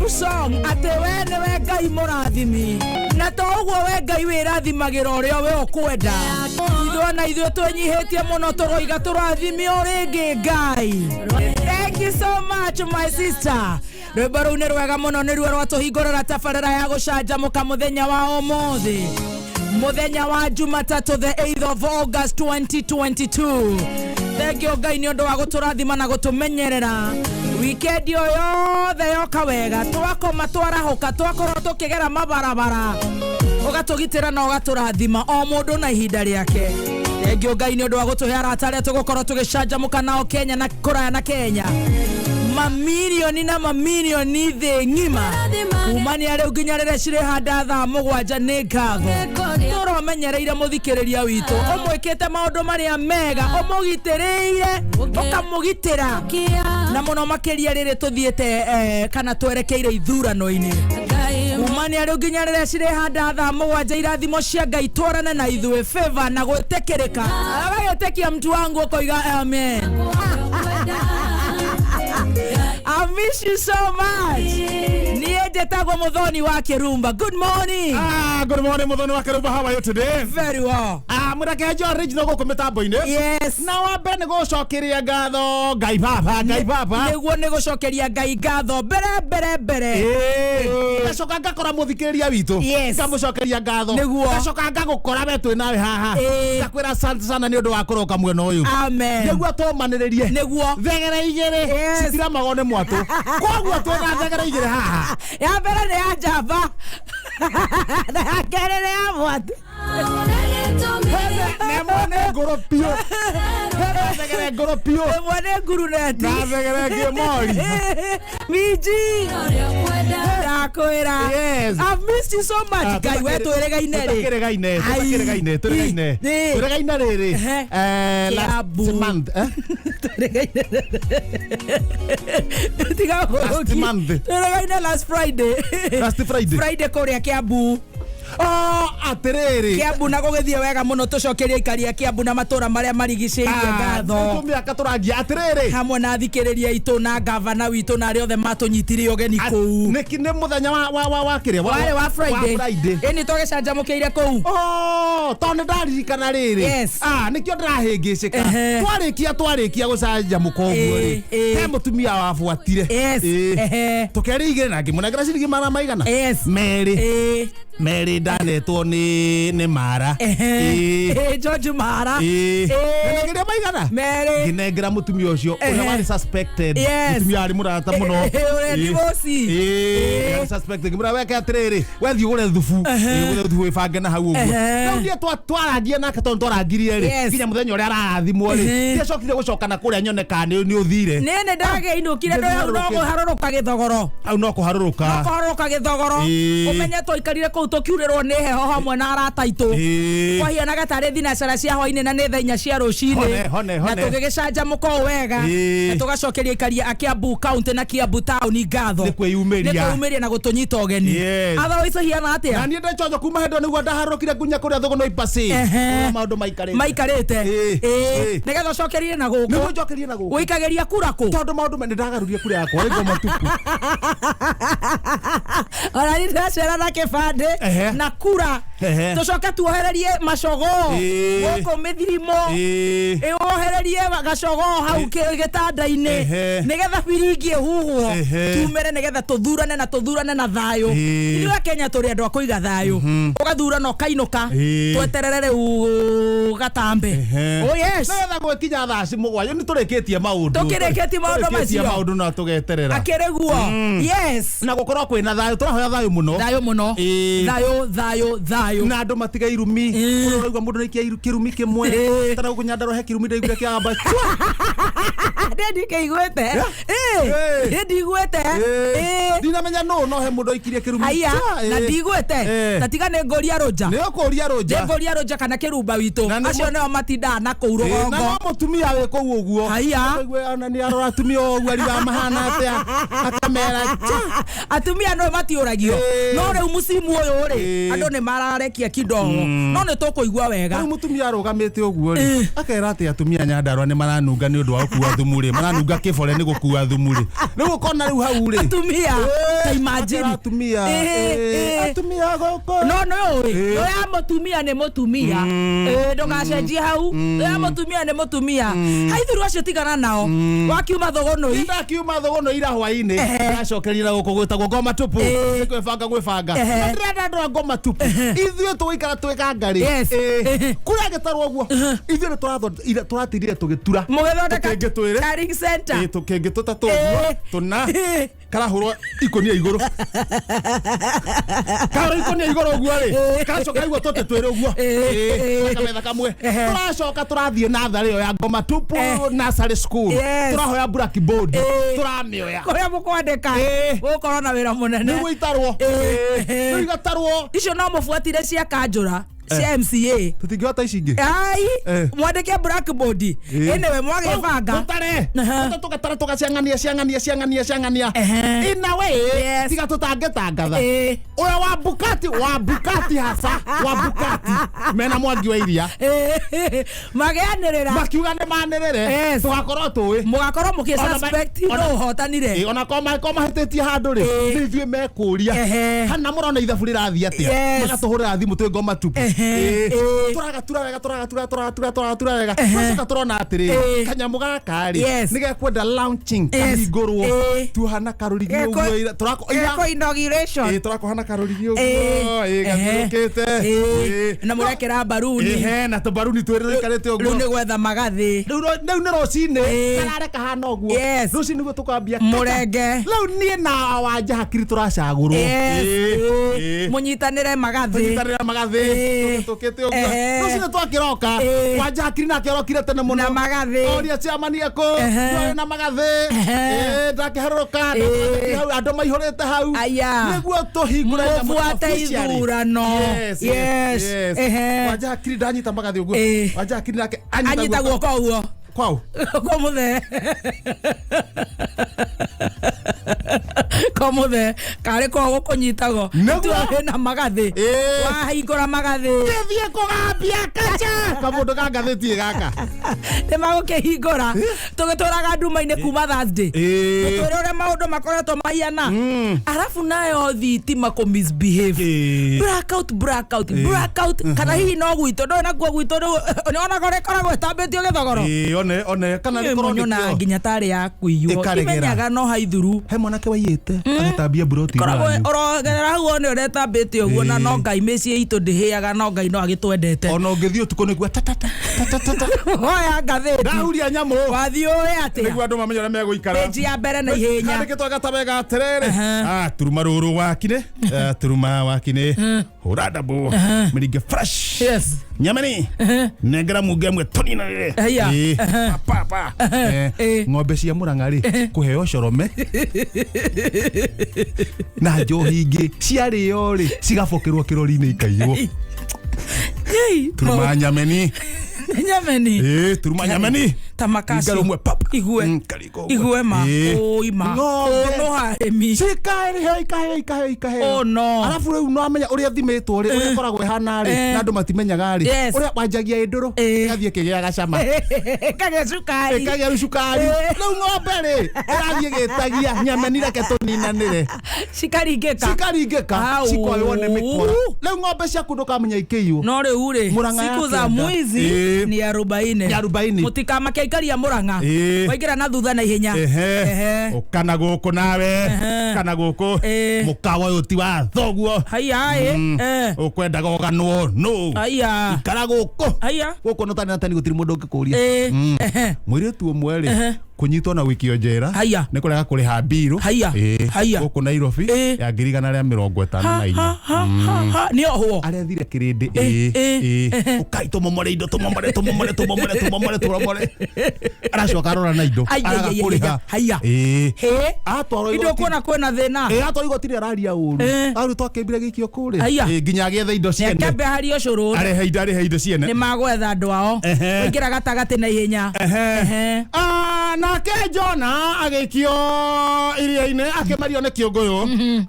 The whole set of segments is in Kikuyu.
Worship song atĩ we nĩwe Ngai mũrathimi na to ũguo we Ngai wĩrathimagĩra ũrĩa we ũkwenda. Ithuĩ ona ithuĩ twĩnyihĩtie mũno tũroiga tũrathime o rĩngĩ Ngai. Thank you so much, my sister. Rwĩmbo rũu nĩ rwega mũno, nĩruo rwatũhingũrĩra tabarĩra ya gũcanjamũka mũthenya wa ũmũthĩ, mũthenya wa Jumatatũ, the 8th of August 2022. Thank you Ngai nĩ ũndũ wa gũtũrathima na gũtũmenyerera wikendi o yothe yoka wega, twakoma, twarahũka, twakorwo tũkĩgera mabarabara, ũgatũgitĩra na ũgatũrathima o mũndũ na ihinda rĩake. Thank you Ngai nĩ ũndũ wa gũtũhe arata arĩa tũgũkorwo tũgĩcanjamũka nao Kenya na kũraya na Kenya, mamirioni na mamirioni thĩ ng'ima, kumania rĩu nginya rĩrĩa cirĩhanda thaa 7. Nĩ ngatho tũromenyereire mũthikĩrĩria witũ, ũmwĩkĩte maũndũ marĩa mega, ũmũgitĩrĩire, ũkamũgitĩra na mũno makĩria rĩrĩ tũthiĩte kana twerekeire ithurano-inĩ. Kumania rĩu nginya rĩrĩa cirĩhanda thaa 7, irathimo cia Ngai twarane na ithuĩ, favor na gwĩtĩkĩrĩka. Agagĩtĩkia mtu wangu ũkoiga amen. I miss you so much. Niĩ njĩtagwo Muthoni wa Kĩrumba. Good morning. Ah, good morning, Muthoni wa Kĩrumba. How are you today? Very well. Ah, mũreke original gũkũ mĩtambo-inĩ. Yes. Na wa mbere nĩ gũcokeria ngatho Ngai Baba, Ngai Baba. Nĩguo nĩ gũcokeria Ngai ngatho mbere mbere mbere. Ĩĩ. Ngacoka ngakora mũthikĩrĩria witũ. Ngamũcokeria ngatho. Nĩguo. Ngacoka ngagũkora we twĩ nawe haha. Ngakwĩra asante sana nĩ ũndũ wa kũroka mwena ũyũ. Amen. Nĩguo tũmanĩrĩrie. Nĩguo. Thegere 2 citiramagwo nĩ mwatũ. Koguo twĩna thegere 2 haha. Ya mbere nĩ ya njamba na ya kerĩ nĩ ya mwatũ. Na ĩmwe nĩ ngũrũ biũ. Hena thegere ngũrũ biũ. Ĩmwe nĩ nguruneti. Na thegere ĩngĩ mori. Minji ndakwĩra. I've missed you so much. Ngai we twĩrĩgaine rĩ. Tũtakĩrĩgaine, tũtakĩrĩgaine, tũrĩgaine. Ĩ. Tũrĩgaine rĩrĩ. Last Kiambu. month, eh? Tiga Last month. Twĩrĩgaine last Friday. Last Friday. Friday kũrĩa Kiambu. Oh, atĩrĩrĩ. Kiambu na gũgĩthiĩ wega mũno, tũcokerie aikari a Kiambu na matũra marĩa marigicĩirie ngatho. Mĩaka tũrangia atĩrĩrĩ. Hamwe na athikĩrĩria aitũ na gavana witũ na arĩa othe matũnyitire ũgeni kũu. Nĩ mũthenya wa kĩrĩa? Warĩ wa Friday. Wa Friday. Ĩni tũgĩcanjamũkĩire kũu. Oh, tondũ nĩ ndaririkana rĩrĩ. Ah, nĩkĩo ndĩrahĩngĩcĩka. Twarĩkia gũcanjamũka ũguo rĩ, he mũtumia wabuatire. Ĩĩ. Tũkerĩ 2 na ngĩmũnengera ciringi magana maigana? 2. 2 ndanetwo nĩ Mara. Ĩĩ. Ĩĩ, George Mara. Ĩĩ. Ĩĩ. Ngenagĩria maigana? 2. Ngĩnengera mũtumia ũcio ũrĩa warĩ suspected. Mũtumia warĩ mũrata mũno. Ũrĩa Ĩĩ. divorce. Ĩĩ, warĩ suspected. Ngĩmwĩra weke atĩrĩrĩ, wethiĩ ũgũre thubu. Ĩĩ, ũgũre thubu wĩbange na hau ũguo. Rĩu niĩ twarangie nake tondũ twarangirie rĩ, nginya mũthenya ũrĩa ararathimwo rĩ, ndiacokire gũcoka na kũrĩa nyone kana nĩ ũthire. Nĩ nĩ ndagĩinũkire ndũ hau no kũharũrũka gĩthogoro. Hau no kũharũrũka. No kũharũrũka gĩthogoro. Ũmenye twaikarire kũu tũkiurĩrwo nĩ heho hamwe na arata aitũ. Kwahianaga tarĩ thinacara cia hwainĩ na nĩ thaa 4 cia rũcinĩ. Hone, hone, Na hone. tũgĩgĩcanjamũka o wega. Na tũgacokeria aikari a Kiambu County na Kiambu Town ngatho. Nĩ kwĩyumĩria. Nĩ kwĩyumĩria na gũtũnyita ũgeni. Otherwise hiana atĩa? Na niĩ ndechojo kuma hĩndĩ ĩyo nĩguo ndaharũrũkire nginya kũrĩa Thũgũnũ Ipasi. Ũrĩa maũndũ maikarĩte. Maikarĩte. Ĩĩ. Nĩgetha ũcokerie na gũkũ. Nĩguo njokerie na gũkũ. Ũikagĩria kura kũ? Tondũ maũndũ nĩ ndagarurie kura yakwa ĩngoma matuku. Ona niĩ ndĩracera na kĩbandĩ na kura. Tũcoke tuohererie macogoo gũkũ mĩthirimo. Ĩĩ. Wohererie gacogoo hau gĩtanda-inĩ nĩgetha biringi ĩhuhwo tumĩre nĩgetha tũthurane na tũthurane na thayũ. Ithuĩ a Kenya tũrĩ andũ a kũiga thayũ. Ũgathurana ũkainũka. Tweterere rĩu gatambe. Oh yes. Nĩgetha gwĩkinya thaa 7 nĩ tũrĩkĩtie maũndũ. Tũkĩrĩkĩtie maũndũ Tũrĩkĩtie macio. maũndũ na tũgeterera. Akĩrĩ guo. Yes. Na gũkorwo kwĩna thayũ, tũrahoya thayũ mũno. Thayũ mũno. Thayũ, thayũ, thayũ. Na andũ matiga irumi. Kũrĩa ũraigua mũndũ nĩaikia kĩrumi kĩmwe. Tara gũkũ Nyandarua he kĩrumi ndaiguire kĩagamba cua. Ndĩ ndikĩiguĩte. Ĩĩ. Ndĩ ndiguĩte. Ĩĩ. Ndinamenya nũ no he mũndũ aikirie kĩrumi. Aya, Cua, na ndiguĩte. Na tiga nĩ ngũria rũnja. Nĩ ũkũria rũnja. Nĩ ngũria rũnja kana kĩrumba witũ. Na nĩ Acio nĩo matindaga na kũu Ĩĩ, na rũgongo. no mũtumia wĩ kũu ũguo. Haiya. Ũkaigua ona nĩ arora atumia ũguo ariga mahana atĩa. Akamera cha. Atumia no matiũragio. No rĩu mũcimu ũyũ rĩ, andũ nĩ mararekia kidogo. No nĩ tũkũigua wega. Rĩu mũtumia arũgamĩte ũguo rĩ, akera atĩ atumia Nyandarua nĩ maranunga nĩ ũndũ wa gũkua thumu rĩ. rĩ, maranunga kĩbore nĩ gũkua thumu rĩ. Rĩu ũkona rĩu hau rĩ, Atumia, ta imagine. Atumia, atumia gũkũ. No nĩ ũĩ, Ĩĩ. thũ ya mũtumia nĩ mũtumia. Ĩĩ, ndũgacenjie hau. Thũ ya mũtumia nĩ mũtumia. Haithuru acio tigana nao. Wakiuma thũgũnũi. Ndakiuma thũgũnũ ira hwainĩ, ndacokerire gũkũ gwĩtagwo ngoma tupu. Ĩĩ. Nĩ kwĩbanga gwĩbanga. Ehe. Na ndĩrenda andũ a ngoma tupu, ithuĩ tũgũikara twĩganga rĩ. Yes. Ĩĩ. Kura ĩgĩtarwo ũguo, ithuĩ nĩ tũratindire tũgĩtura Mũgĩthondeka tũkĩngĩ twĩrĩ. caring center. Ĩĩ, tũkĩngĩ tũtatũ ũguo, tũna karahũrwo ikũnia igũrũ, karahũrwo ikũnia igũrũ ũguo rĩ, karacoka igua tũtĩ twĩrĩ ũguo. Ĩĩ, kametha kamwe. Tũracoka tũrathiĩ natharĩ ĩyo ya ngoma tupu, nursery school. Tũrahoya blackboard. Tũramĩoya. Kũrĩa mũkwandĩka. Ĩĩ. Gũkorwo na wĩra mũnene. Nĩguo itarwo. Rĩu igatarwo. Icio no mũbuatire cia kanjũra cia MCA. Tũtingĩhota ici ingĩ. Ai, mwandĩke blackboard. Anyway, mwagĩbanga. Tũtare. Tũgatara, tũgaciang'ania ciang'ania ciang'ania ciang'ania. In a way, tiga tũtangĩtangatha. Ũrĩa wa Bukati, wa Bukati, hasa wa Bukati mena Mwangi wa Iria. Magĩanĩrĩra. Makiuga nĩ manĩrĩre. Tũgakorwo tũĩ. Mũgakorwo mũkĩ suspect no ũhotanire. Ĩ, ona korwo mangĩkorwo mahĩtĩtie handũ rĩ, nĩ ithuĩ mekũria. Kana mũrona ithabu rĩrathiĩ atĩa? Magatũhũrĩra thimũ twĩ ngoma tupu. Tũragatura wega, tũragatura, tũragatura, tũragatura wega. Tũracoka tũrona atĩrĩrĩ, kanyamũ gaka rĩ, nĩ gekwenda launching, kahingũrwo. Tuohana karũrigi ũguo Geko inauguration. Ĩ, tũrakohana karũrigi ũguo. Ĩ, gathiũrũkĩte. Na mũrekĩra mbaruni. Ehe, na tũmbaruni twĩrĩ tũikarĩte Rĩu ũguo. nĩ gwetha magathĩ. Rĩu nĩ rũcinĩ. Karare kahana ũguo. Rũcinĩ nĩguo tũkambia. Mũrenge. Rĩu niĩ na Wanja hakiri tũracagũrwo. Mũnyitanĩre magathĩ. Tũnyitanĩre magathĩ. Tũkĩte ũguo. Rũcinĩ twakĩroka, Wanja hakiri nake orokire tene mũno. Na magathĩ. Oria ciamani ekũ. Twarĩ na magathĩ. Ndakĩharũrũka. Hau andũ maihũrĩte hau. Aya. Nĩguo tũhingũre nyamũ Mũbuate officially. ithurano. Yes, yes, yes. Wanja hakiri ndanyita magathĩ ũguo. Wanja hakiri nake anyita guoko ũguo. Kwao. Kwa mũthee, kwa mũthee karĩ ko gũkũnyitagwo. Nĩguo. Tuarĩ na magathĩ. Wahingũra magathĩ. Gĩthiĩ kũgambia kacha kamũndũ ka ngathĩti gaka. Nĩ magũkĩhingũra tũgĩtũraga nduma-inĩ kuma Thursday. Tũtwĩre ũrĩa maũndũ makoretwo mahiana. Arabu nayo thitima kũ misbehave. Blackout, blackout, blackout. Kana hihi no gwitũ ndũĩ nakuo gwitũ rĩu nĩwonaga ũrĩa ĩkoragwo ĩtambĩtio gĩthogoro. Ĩĩ, one one kana Niĩ rĩkorwo nyonaga nĩkĩo. nginya tarĩ ya kũiywo. Ĩkaregera. Imenyaga no haithuru. He mwanake waiyĩte agatambia mburoti. Koragwo ũrogerera hau one ũrĩa ĩtambĩte ũguo, na no Ngai mĩciĩ itũ ndĩhĩaga, no Ngai no agĩtwendete. Ona ũngĩthiĩ ũtukũ nĩguo ta ta ta ta ta ta. Oya ngathĩti. Ndahuria nyamũ. Wathiĩ ũĩ atĩa? Nĩguo andũ mamenye ũrĩa megũikara. Page ya mbere na ihenya. Kandĩkĩtwo gatabega atĩrĩrĩ. Ah, turuma rũrũ wakine. Ah, turuma wakine, hũra ndambu mĩringe fresh. Nyamani nengera munge ĩmwe tũninanĩre. Aya. Ĩĩ. Pa, pa, pa. Ng'ombe cia Mũrang'a rĩ, kũheo corome na njohi ingĩ ciarĩo rĩ, cigabokerwo kĩrori-inĩ ikaiywo. Yei, Turuma nyameni. Nyameni. Ĩĩ, turuma nyameni. Ta makacio. Ringa rũmwe, pap. Igue. Kariko ũguo. Igue ma. Ĩĩ. Ũi ma. Ng'ombe. Ũnũha arĩmi. Cikahe, ikahe, ikahe, ikahe. Oh, no. Arabu rĩu no amenya ũrĩa thimĩtwo rĩ, ũrĩa ĩkoragwo ĩhana rĩ, na andũ matimenyaga rĩ, ũrĩa wanjagia ĩndũrũ, ĩgathiĩ ĩkĩgĩaga cama. Ĩkagĩa cukari. Ĩkagĩa rĩu cukari. Rĩu ng'ombe rĩ, ĩrathiĩ ĩgĩtagia nyameni, reke tũninanĩre. Cikaringĩka. Cikaringĩka. Au. Cikoywo nĩ mĩkora. Rĩu ng'ombe ciaku ndũkamenya ikĩiywo. No rĩu rĩ, Mũrang'a siku za yakĩenda. mwizi ni arobaini. Ni arobaini. Mũtikamake aikari a Mũrang'a. Waingĩra na thutha na ihenya. Ehe. Ũkana gũkũ nawe. Kana gũkũ. Mũkawa ũyũ ti wa thoguo. Haiya ĩ. Ũkwendaga ũganwo nũ? Haiya. Ikara gũkũ. Haiya. Gũkũ no tani na tani gũtirĩ mũndũ ũngĩkũria. Mũirĩtu ũmwe rĩ, kũnyitwo na wĩkio njera Haiya. nĩ kũrega kũrĩha mbirũ. Haiya. Haiya. Gũkũ Nairobi ya 154,000. Ha, ha, ha, ha. Nĩ ohwo. Arethire kĩrĩndĩ. Ũkai tũmomore indo, tũmomore, tũmomore, tũmomore, tũmomore, tũmomore. Aracoka arora na indo. Ai, ai, Araga ai, ai, kũrĩha. haiya. Hĩ. Atwarwo Indo igoti. kuona kwĩna thĩna. Ĩĩ, atwarwo igoti-inĩ araria ũru. Arutwo akĩambire gĩikio kũrĩa. Haiya. Ĩĩ, nginya agĩetha indo ciene. Nĩakĩambe haria ũcũrũ. Arehe indo, arehe indo ciene. Nĩ magwetha andũ ao. Waingĩra gatagatĩ na ihenya. Ah, na Nake Jona agĩikio iria-inĩ akĩmerio nĩ kĩũngũyũ,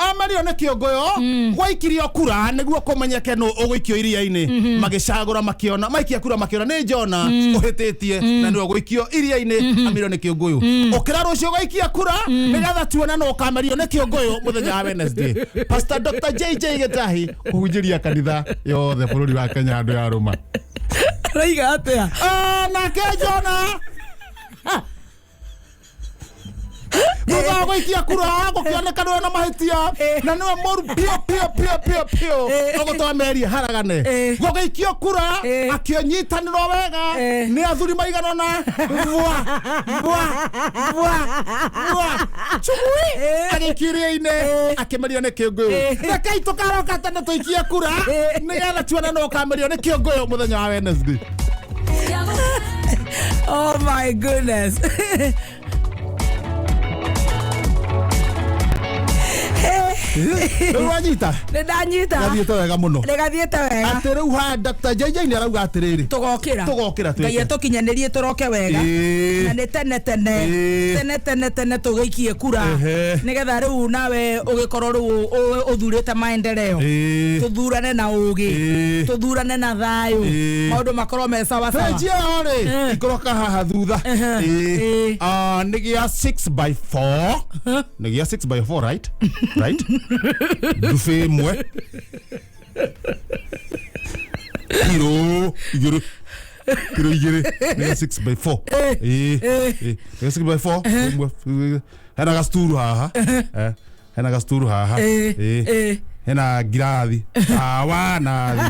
amerio nĩ kĩũngũyũ, gwaikirio kura nĩguo kũmenyeke nũ ũgũikio iria-inĩ. Magĩcagũra, makĩona, maikia kura makĩona nĩ Jona ũhĩtĩtie na nĩwe ũgũikio iria-inĩ, amerio nĩ kĩũngũyũ. Ũkĩra rũciũ gũikia kura nĩgetha tuone nũ ũkamerio nĩ kĩũngũyũ mũthenya wa Wednesday. Pastor Dr. JJ Gĩtahi kũhunjĩria kanitha yothe bũrũri wa Kenya andũ ya rũma. Raiga atia? Ah, nake Jona thutha wa gũikia kura gũkĩoneka nĩwe na mahĩtia na nĩwe mũru piũ piũ piũ piũ piũ, ũgũtwara meri haragane. Gũgĩikio kura, akĩnyitanĩrwo wega nĩ athuri maigana ũna, bwa bwa bwa bwa, cugui, agĩikio iria-inĩ akĩmerio nĩ kĩũngũyũ. Rekei tũkaroka tene tũikie kura nĩgetha tuone nũ ũkamerio nĩ kĩũngũyũ mũthenya wa Wednesday. Oh my goodness. Rĩu wanyita? Nĩ ndanyita. Gathiĩte wega mũno. Nĩ gathiĩte wega. Atĩ rĩu haha Dr. JJ nĩ arauga atĩrĩrĩ, tũgokĩra. Tũgokĩra twĩke. Ngai atũkinyanĩrie tũroke wega. Na nĩ tene tene, tene tene tene tũgĩikie kura, nĩgetha rĩu nawe ũgĩkorwo rĩu ũthurĩte maendeleo. Tũthurane na ũgĩ, tũthurane na thayũ, maũndũ makorwo me sawa sawa. Benji ĩyo rĩ, ikoroka haha thutha. Ah, nĩ gĩa 6 by 4, nĩ gĩa 6 by 4, right, ndubi ĩmwe, kiro igĩrĩ, kiro igĩrĩ, nĩ gĩa 6 by 4. Nĩ gĩa 6 by 4 ĩmwe. Hena gasturu haha. Hena gasturu haha. Hena ngirathi, tawa na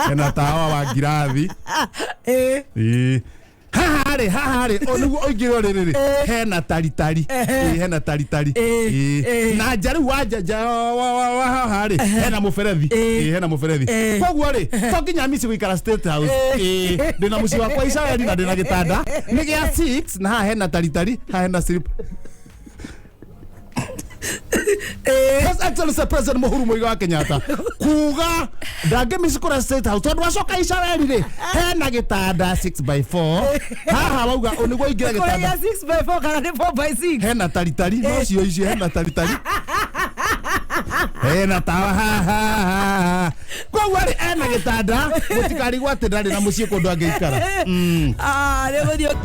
hena tawa wa ngirathi. Haha rĩ, haha rĩ, o nĩguo ũingĩrwo rĩrĩ rĩ, hena taritari. Hena taritari. Na nja rĩu wa nja, nja wa haha rĩ, hena mũberethi. Hena mũberethi. Koguo rĩ, to nginya mici gũikara State House. Ndĩna mũciĩ wakwa Icaweri na ndĩna gĩtanda nĩ gĩa 6, na haha hena taritari, haha hena slip. His Excellency President Uhuru Muigai wa Kenyatta kuga ndangĩmici kũrĩa State House tondũ acoka Icaweri rĩ, hena gĩtanda 6 by 4 haha, wauga nĩguo ingĩra kũrĩa gĩtanda. 6 by 4 kana nĩ 4 by 6? Hena taritari, no cio icio, hena taritari, hena tawa haha, koguo rĩ, ena gĩtanda, mũtikarigwo atĩ ndarĩ na mũciĩ kũndũ angĩikara. Ah, nĩ gũthiĩ.